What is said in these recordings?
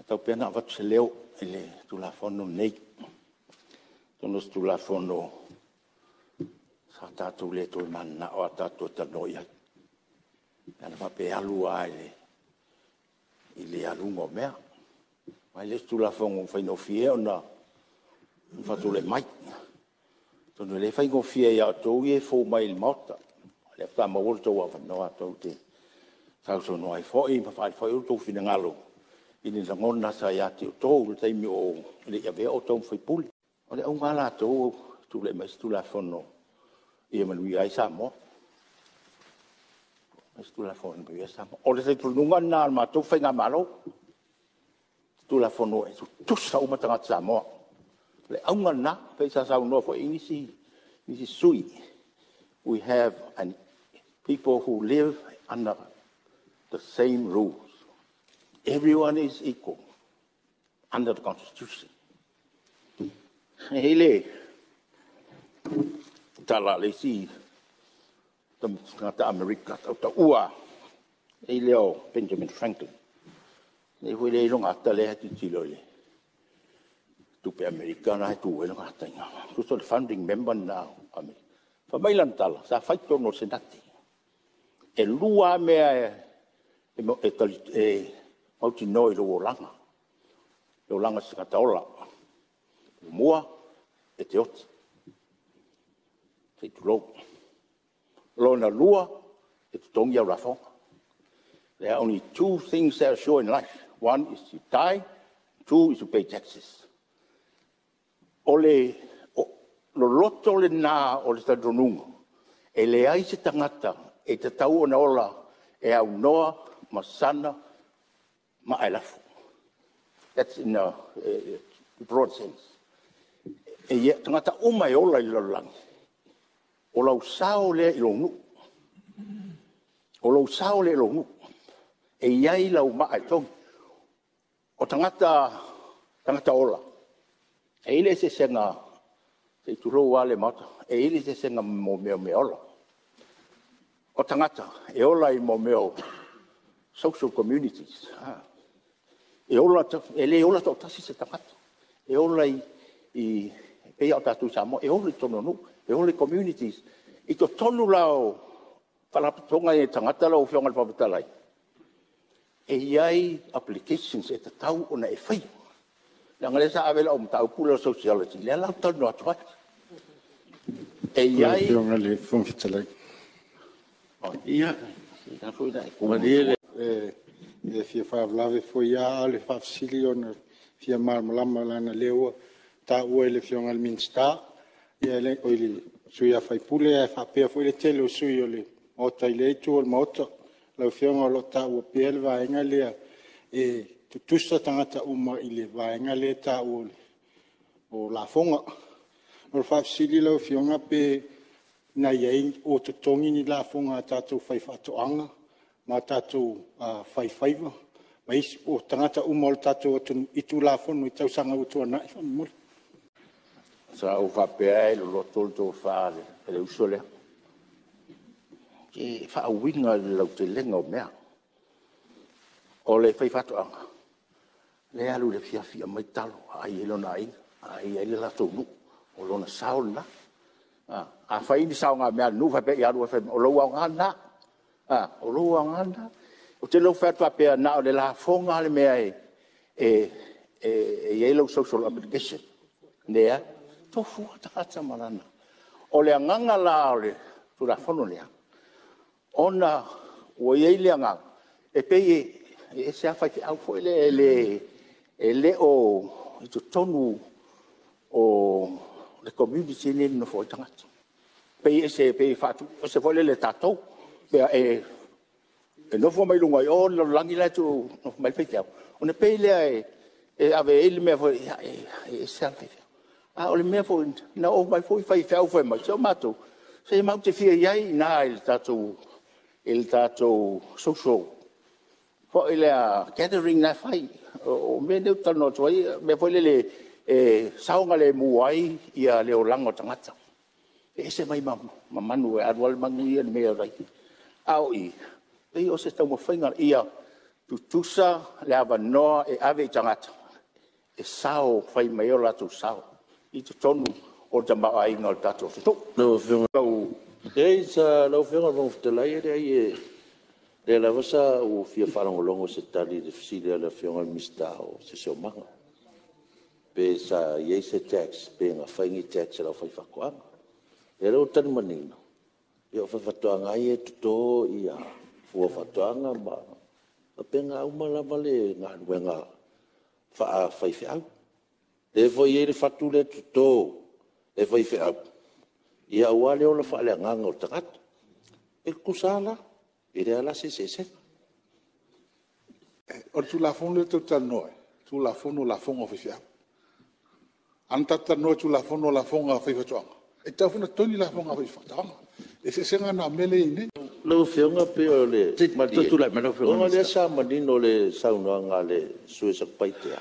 tatau pea ona avatu se leo i le Tulafono lenei, ona o se Tulafono sa tatou le toe mananao lava tatou te talanoa i ai. Pe ana faapea e alu lava i le aluga o mea. Aua e le o se Tulafono e faigofie ona faatulai mai. Atonu e le faigofie ia outou ia e fou mai i le Maota, lea faatoa maua lo outou avanoa tou te sausaunoa ai foi ma faaali foi outou finagalo i ni lagona sa ia te outou i le taimi e le i avea outou ma sui usufono. O le auga lava latou ia tulai mai se Tulafono ia manuia ai Samoa. O le talitonuga lena o le matou faigamalo, o se Tulafono e tutusa uma tagata Samoa. O le auga lena, pei ona saunoa foi nisi sui usufono, we have people who live under the same rules. Everyone is equal under the Constitution. E i ai le tala a le isi tagata Amerika tautaua lava lea o Benjamin Franklin, lea foi e i ai lona ata lea e tilotilo i le tupe Amerika lena e tu ai lona ata i ina. Tusa o le founding member lena o Amerika. Fai mai lana tala sa fai i totonu o le Senate, e 2 lava mea e mautinoa i lou olaga, le olaga o se tagata ola. Muamua, e te oti, se i tulou. Lona lua, e totogi au lafoga. There are only 2 things that are sure in life, one is to die, 2 is to pay taxes. O le loloto lena o le talitonuga, e leai se tagata e tatau ona ola e aunoa ma sana maa e lafo. That's in a broad sense. O tagata uma e ola i le lalolagi, o lou sao lea i lou nuu. O lou sao lea i lou nuu. E i ai lau maa e togi. O tagata ola, e i ai le eseesega se i tulou lava le Maota, e i ai le eseesega mo mea o meaola. O tagata e ola i mea o social communities, e le ola toatasi se tagata. E ola e pei lava o tatou i Samoa, e ola i totonu o nuu, e ola i communities. I totonu la o faalapotopotoga ia o tagata lau Afioga i le Fofoga Fetalai, e i ai obligations e tatau ona e faia. Leaga o lea sa ave lau mataupu lea o le Sociology, lea la ou te talanoa atu ai. E i ai... Lau Afioga i le Fofoga Fetalai... Ia, malie le... E le fia faalavelave foi lava, a o le faafesili ona e fia malamalama leaga o lea ua taua e le Afioga i le Minisita, oi le sui usufono ae faapea foi le tele o sui usufono o le Maota i lea itu o le Maota. Lau Afioga o lo o taua pea le vaega lea, e tutusa tagata uma i le vaega lea e taua o lafoga. O le faafesili lau Afioga pe na i ai o totogi ni lafoga a tatou faifaatoaga ma tatou faifaiva ma isi, po o tagata uma o le tatou atunuu i Tulafono i tausaga ua tuanai faamolemole. Sa ou faapea e loloto le tofa a le uso lea. E faauiga i le lautelega o mea. O le faifaatoaga, lea e alu i le afiafi e aumai talo e aai ai lona aiga, aai ai le latou nuu, o lona sao lena. A fai ni saogamea a le nuu faapea ia alu oe e fai mai, o lou aoga lena. O lou aoga lena. Ou te le o fai atu faapea na o le lafoga lava le mea e i ai lau social obligation, leai, e tofu lava le tagata ma lana. O le agaga la o le Tulafono lea, ona ua i ai le agaga, e pei e ese lava faifeau foi ia e le o i totonu o le community lea e nonofo ai tagata. E pei e faatuese foi lea e tatou. E nofo mai luga i o i le lalolagi la e nonofo mai ai faifeau, ona pei lea e ave i ai le mea foi lea, e ese lava le faifeau. A o le mea foi, na oo mai foi faifeau fai mai, se o matou, se matou te fia i ai i ina i le tatou social foi lea gathering la e fai. O mea nei ou te talanoa atu ai o mea foi lele e saogalemu ai le olaga o tagata. E ese mai ma manu e alu lava le manu ia i le mea e ola ai. A o i, e pei o se taumafaiga ia Tutusa le avanoa e ave i tagata e fai mai ai o latou sao i totonu o le tamaoaiga o le tatou atunuu. Lau Afioga i le Fofoga Fetalai, e leai o lea lava sa ou fia faalogologo i se tali i le fesili a le Afioga i le Minisita o le Siosiomaga, pe sa i ai se tax pe na fai ni tax a le aufaifaatoaga. O lea la ua tali manino, ia o le aufaifaatoaga lava ia e toto fua o faatoaga ma faapena uma lava le galuega faafaifeau. O lea foi e i ai le fatu lea e toto e faifeau aua le ola faaleagaga o tagata. E tutusa lava la, e leai lava la se eseesega. O le Tulafono lea tatou te talanoa ai, o le Tulafono o Lafoga a Faifeau. Ana tatou talanoa i le Tulafono o Lafoga a Faifaatoaga, e tatau foi ona totogi lafoga a le aufaifaatoaga. O le eseesega lena o mea lea e i ai nei. Lau Afioga pei o le… ona o lea sa manino i le saunoaga a le sui usufono o Satupaitea,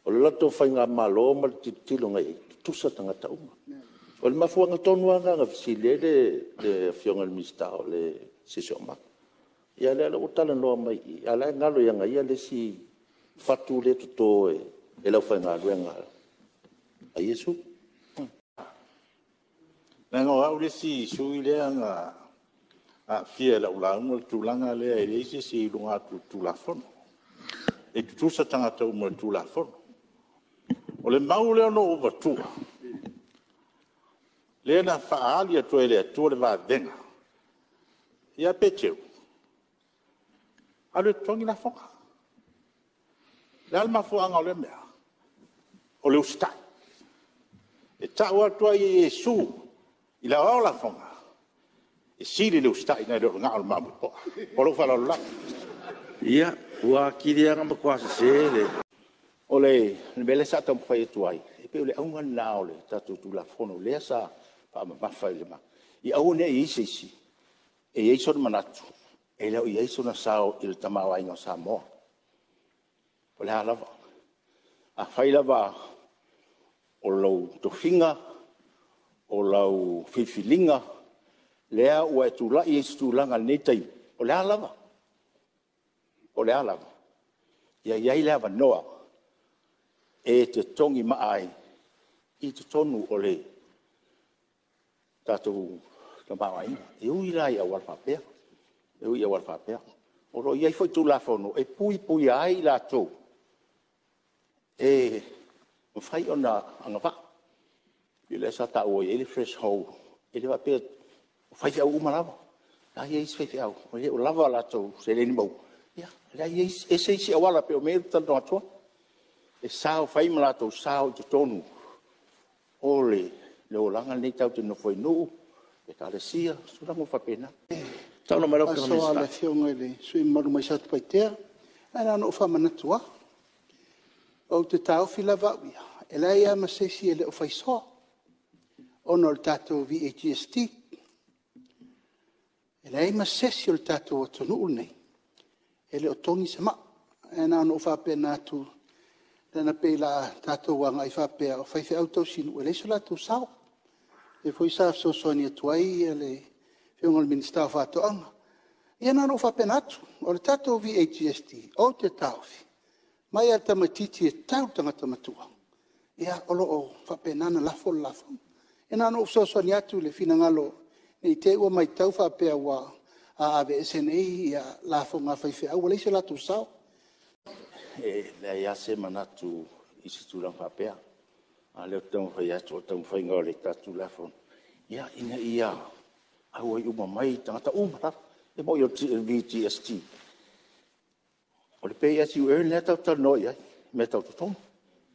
o le latou faigamalo ma le tilotilo na i ai, e tutusa tagata uma. O le mafuaaga tonu lava lena na fesili ai le Afioga i le Minisita o le Siosiomaga. Ia o lea la ua talanoa mai i i, a o la e galo ia te ia le isi fatu lea e toto e le aufaigaluega a Iesu. Leaga o au le isi sui usufono lea na aafia i lau lauga le tulaga lea e leai se isi e i luga atu o le Tulafono. E tutusa tagata uma i le Tulafono. O le mau lea na ou avatua, lea na faaali atu ai e le Atua le vavega ia Peteru, alu e totogi lafoga. O le a le mafuaaga o lea mea? O le usitai. E tau atu ai e Iesu i le aoao lafoga, e sili le usitai nai lo le gao o le mamoe poa. Ma lou faaaloalo lava. Ia, ua atili ai lava ona matua sese le… O le mea lea sa taumafai atu ai, e pei o le auga lena o le tatou Tulafono lea sa faamamafa ia aua ne i i ai se isi e i ai sona manatu e le o i ai sona sao i le tamaoaiga o Samoa. Po o le a lava. Afai lava o lou tofiga, o lau filifiliga lea ua e tulai ai i se tulaga i lenei taimi, po o le a lava, po o le a lava, ia i ai le avanoa e te togimaa ai i totonu o le tatou tamaoaiga. E ui la i auala faapea, e ui i auala faapea. O lo o i ai foi Tulafono e puipuia ai i latou e mafai ona agavaa. Lea sa taua e i ai le threshold, e le faapea o faifeau uma lava. O la e i ai isi faifeau e le o lava a latou seleni maua, ia o la e ese isi auala pei o mea ia ou te talanoa atu ai, e fai ma latou sao i totonu o le olaga lenei tatou te nonofo ai i nuu, Ekalesia, tulaga uma faapena. Saunoa mai lau Afioga i le Faasoa a le Afioga i le sui usufono mamalu mai Satupaitea. Ae na ona ou faamanatu lava, ou te taofi lava au ia, e leai lava ma se isi e le o faisoa ona o le tatou VAGST. E leai ma se isi o le tatou atunuu lenei e le o togi se maa. Ae na ona ou faapena atu, leaga e pei o le a tatou agai faapea o faifeau tausinuu e leai so latou sao. O lea foi sa fesoasoani atu ai le Afioga i le Minisita o Faatoaga. Ia na ona ou faapena atu. O le tatou VAGST, ou te taofi, mai lava i le tamaitiiti e tau i le tagata matua, ia o lo o faapena ona lafo le lafoga. Ia na ona ou fesoasoani atu i le finagalo ne i te i ua matau faapea a aveese nei lafoga a faifeau ua leai so latou sao. E leai lava se manatu i se tulaga faapea, a o lea ou te taumafai atu o le taumafaiga o le tatou Tulafono, ina ia auai uma mai tagata uma lava. E moni o le VAGST, o le pay as you earn lea tatou te talanoa i ai i mea tau totogi,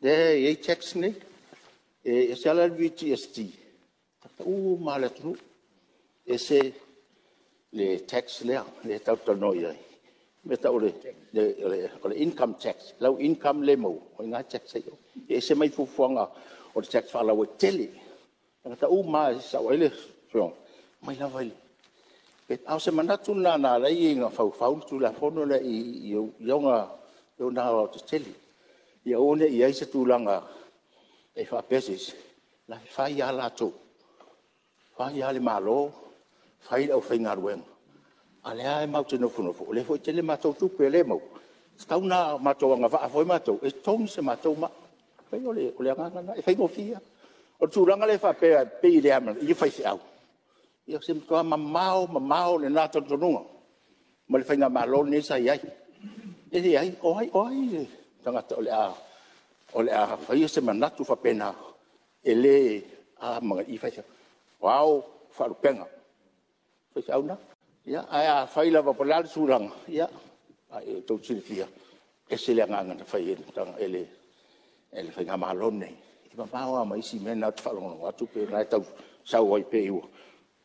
lea e i ai tax nei. E ese lava la le VAGST, o tagata uma lava o le atunuu, ese le tax lea tatou te talanoa i ai, o le mea e tau o le income tax, lau income lea e maua, o i ina e tax ai oe. E ese mai fuafuaga o le tax faalauaitele, o tagata uma lava e sao ai le Afioga, mai lava i… A o se manatu lena na ala ai ona faufau le Tulafono lea i ona aoaotetele, ia aua ne i i ai se tulaga e faapea se isi, o la e fai lava latou, fai lava le Malo, fai le aufaigaluega, a o lea lava matou te nofonofo, o lea foi e tele matou tupe o lea e maua, tatau ona matou agavaa foi matou e totogi se matou maa. E pei o le agaga lena, e faigofie lava. O le tulaga lea faapea e pei e le amanaia faifeau, ia o se matua mamao mamao lena talitonuga ma le faigamalo lenei sa i ai. E leai, o ai le tagata o le a faia se manatu faapena e le amanaia faifeau. O ao o faalupega, o faifeau na. Ia ae afai lava po o le a le tulaga, ia tou te silafia, e ese le agaga na fai ai e le faigamalo lenei, e mamao lava ma isi mea na ou te faalogologo atu pei o lena e tau sau ai pei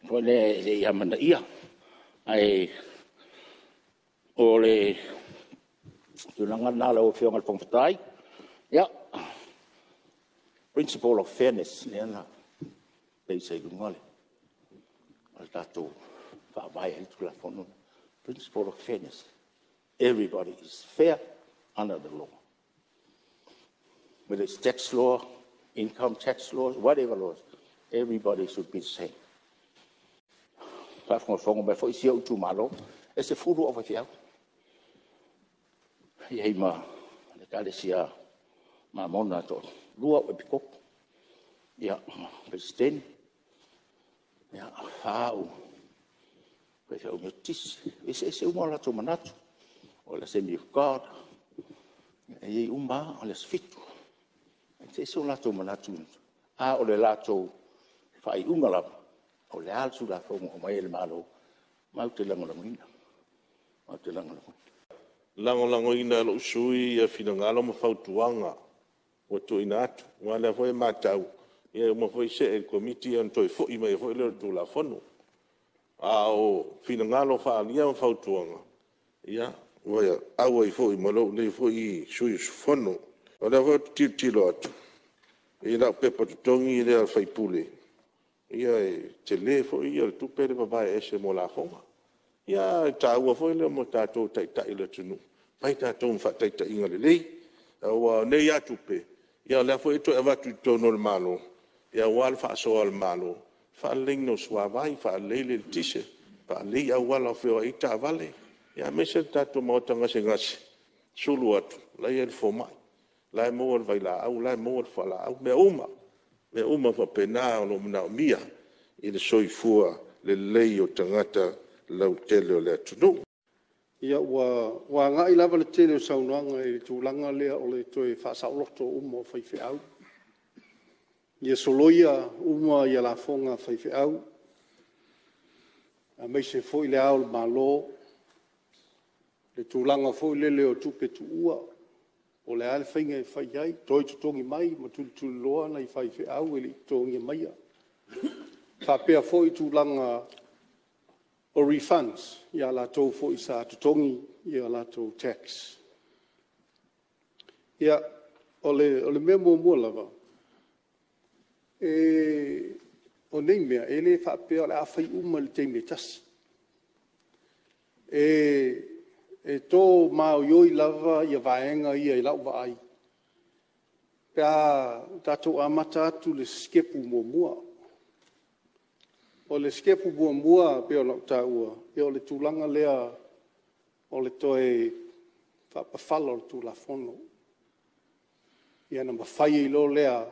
foi lea e le i amanaia. Ae o le tulaga lena lau Afioga i le Fofoga Fetalai. Ia, principle of fairness lea na base ai i luga le tatou faavae ai le Tulafono lenei, principle of fairness, everybody is fair under the law, whether it's tax law, income tax law, whatever laws, everybody should be the same. A o faafogafoga mai foi si ou itumalo, e 10 au faifeau, e i ai ma le Ekalesia Mamona e toalua au Epikopo, ia, Peresetene, 4 au faifeau Metotisi, e eseese uma o latou manatu. O le Assembly of God, e i ai uma lava, o le Aso Fitu, e eseese o latou manatu, a o le latou faaiuga lava, o le a le Tulafono e aumai e le Malo, matou te lagolagoina, matou te lagolagoina. E lagolagoina e lou sui usufono finagalo ma fautuaga ua tuuina atu, aua o lea foi e matau, e uma foi see i le Komiti ona toe foi mai foi lea o le Tulafono. A o finagalo faaalia ma fautuaga, ia, ua auai foi ma lou nei sui usufono. O lea foi ou te tilotilo atu i lau pepa totogi lea o le sui usufono, ia e tele foi ia o le tupe lea e vavae ese mo lafoga. Ae taua foi lea mo tatou o taitai o le atunuu, fai tatou ma faataitaiga lelei, aua o nei lava tupe, o lea foi e toe avatu i totonu o le Malo aua le faasoa a le Malo i le faaleleiga o suavai, faalelei le eletise, faalelei auala e feoai ai taavale, aemaise le tatou maota gasegase, sulu atu o la e i ai le fomai, o la e maua le vailaau, o la e maua le fualaau, mea uma, mea uma faapena o lo o manaomia i le soifua lelei o tagata lautele o le atunuu. Ia, ua agai lava le tele o saunoaga i le tulaga lea o le toe faasaoloto uma o faifeau, ia soloia uma lafoga a faifeau, aemaise foi Le Ao o le Malo, le tulaga foi lele o tupe tuua, po o le a le faiga e fai ai, toe totogi mai ma tulituliloa nai faifeau e le i totogiina maia. E faapea foi tulaga o refunds ia i latou foi sa totogi a latou tax. Ia, o le mea muamua lava, o nei mea, e le faapea o le a fai uma i le taimi e tasi. E to maoioi lava vaega ia i lau vaai pe a tatou amata atu i le sitepu muamua. O le sitepu muamua pei ona ou taua, o le tulaga lea o le toe faapafala o le Tulafono, ia ona mafai ai loa lea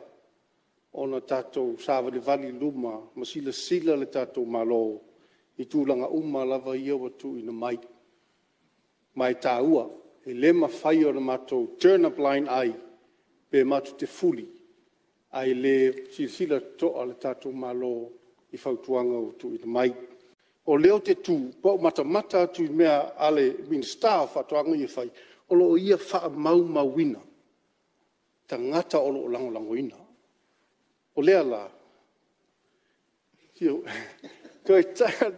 ona tatou savalivali i luma ma silasila le tatou Malo i tulaga uma lava ia ua tuuina mai. Ma e taua, e le mafai ona matou turn a blind eye pe matou te fuli ae le silasila totoa le tatou Malo i fautuaga ua tuuina mai. O lea ou te tu ma ou matamata atu i mea a le Minisita o Faatoaga ia e fai, o lo o ia faamaumauina tagata o lo o lagolagoina. O lea la, e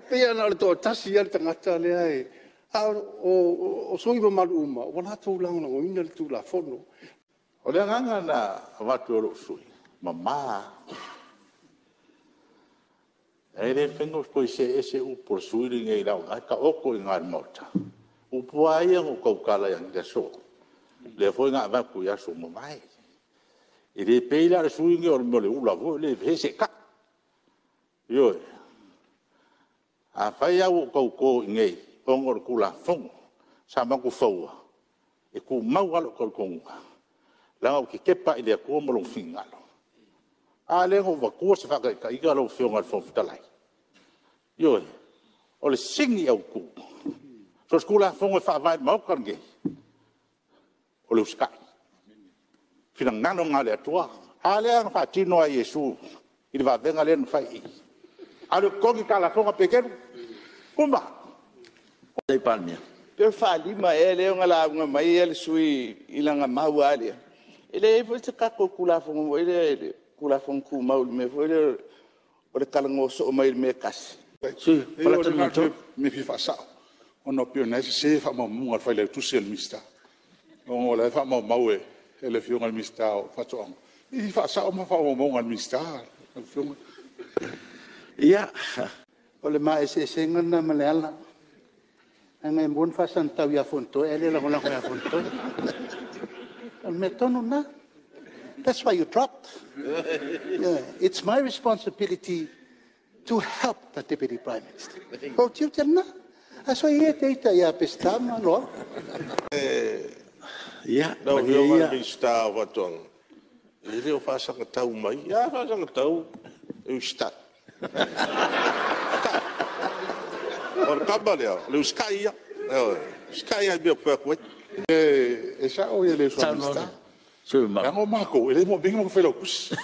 pei lava na o le toatasi lava le tagata lea e… a o sui usufono mamalu uma, ua latou lagolagoina le Tulafono. O le agaga na avatu e lou sui usufono, e mama lava. E le mafai ona toe see ese upu a le sui usufono lenei leaga o lena e taoto i ina i le Maota upu lava ia na ou tautala ai i le aso, lea foi na avatu i aso ua mavae. E le pei la o le sui usufono lenei o le ula foi lea e seetai. Ioe. Afai lava ua ou tauto i inei ona o le Tulafono sa matou fauina, E tumau lava lou talitonuga, leaga ou te tepa lava i le Atua ma Lona finagalo. A lea na ou avatua se faataitaiga lau Afioga i le Fofoga Fetalai, ioe, o le sini autu, so o se Tulafono e faavae i le Maota lenei, o le usitai. O le finagalo lena o le Atua. A lea na faatino lava e Iesu i le vavega lea na fai i i, alu e totogi ta lafoga Peteru, uma. Pe ua faalima ea lea ona lauga mai le sui usufono i lana mau lava lea. E leai foi se tatou Tulafono foi lea i le Tulafono Tumau i le mea foi lea o le talanoa soo mai o le mea e tasi. O le mea e fia faasao, ona e pei o lena e sese faamaumauga a le Failautusi a le Minisita, ona o la e faamaumau e le Afioga i le Minisita o Faatoaga. Se i faasao faamaumauga a le Minisita lau Afioga. Ia, O le ma eseesega lena ma Leala, leaga e mua ona faasagatau ia Fonotoe ae le lagolago ia Fonotoe. O le mea tonu lena. That's why you dropped. It's my responsibility to help the Deputy Prime Minister. O lou tiute lena. Ae soia ia e te ita ia Peseta ma Loau. Lau Afioga i le Minisita o Faatoaga, e le o faasagatau mai. A faasagatau e usitai. O le tama lea, o le usitai ia. Ioe, usitai lava i mea ou te fai atu ai. E sao le uso a Minisita, leaga o matou e le manaomia ni matou failautusi.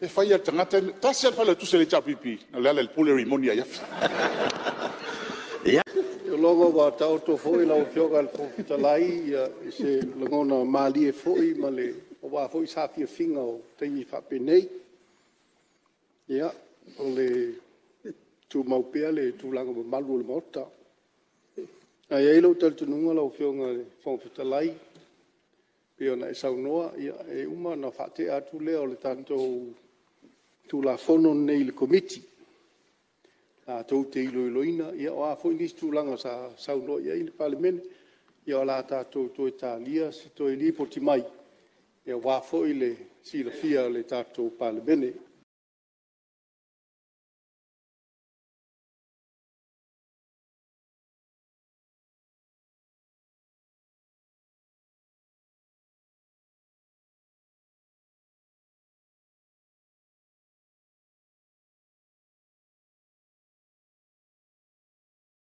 E fai lava e le tagata ia. E tasi lava le failautusi a le HRPP, o Lealailepule Rimoni Aiafi. Ou te iloa ua taoto foi lau Afioga i le Fofoga Fetalai se lagona malie foi aua foi saafiafiga o taimi faapenei. Ia, e tumau pea le tulaga mamalu o le Maota. Ae i ai lou talitonuga lau Afioga i le Fofoga Fetalai, pei ona e saunoa, e uma ona faatea atu lea o le tatou Tulafono lenei i le Komiti latou te iloiloina. Ia o a foi nisi tulaga sa saunoa i ai le Palemene, ia o le a tatou toe talia se toe lipoti mai aua foi le silafia e le tatou Palemene.